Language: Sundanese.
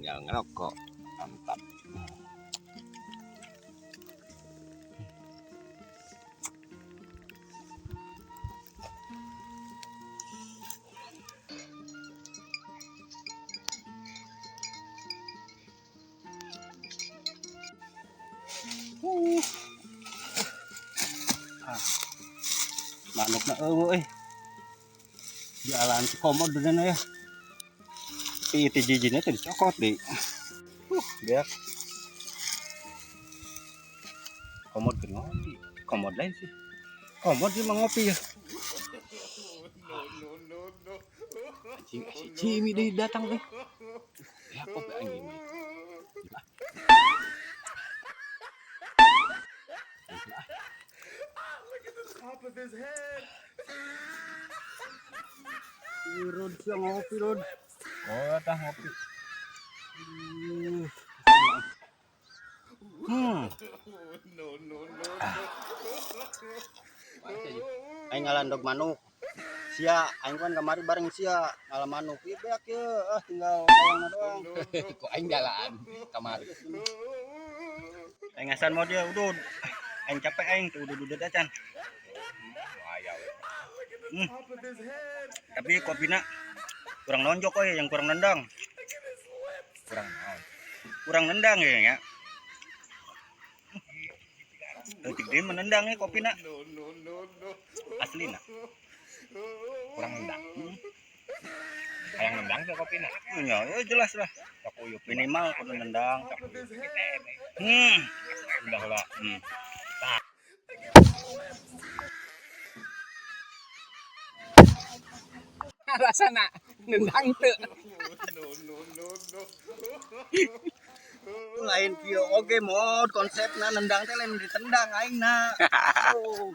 Tinggal ngerokok. Mantap. Ah. Manukna euweuh euy. Jalan si komod bener ya. Tapi itu jijinnya tuh dicokot deh. Biar. Komod ke ngopi. Komod lain sih. Komod sih mah ngopi ya. Anjing, si Cimi deh datang deh. Ya kopi anjing. Rod siang ngopi, Rod. Oh, tah ngopi. Aing ngalandog manuk. Sia, aing kan kamari bareng sia ngalah manuk. Ieu beak ye, ah tinggal kayangna doang. Kok aing jalan kamari. Aing ngasan mau dia udud. Aing capek aing tuh udud-udud acan. Wah, we. Tapi kopina kurang nonjok euy, yang kurang nendang. Kurang naon. Kurang nendang ya ya. Leutik deui menendang ya kopina. Aslina. Kurang nendang. Hayang nendang tuh kopina. Ya, ya jelas lah. Sok uyup Minimal kudu nendang. Udah lah. Rasana nendang teu. Lain kieu oge mod konsepna nendang teh lain ditendang aing na. Oh.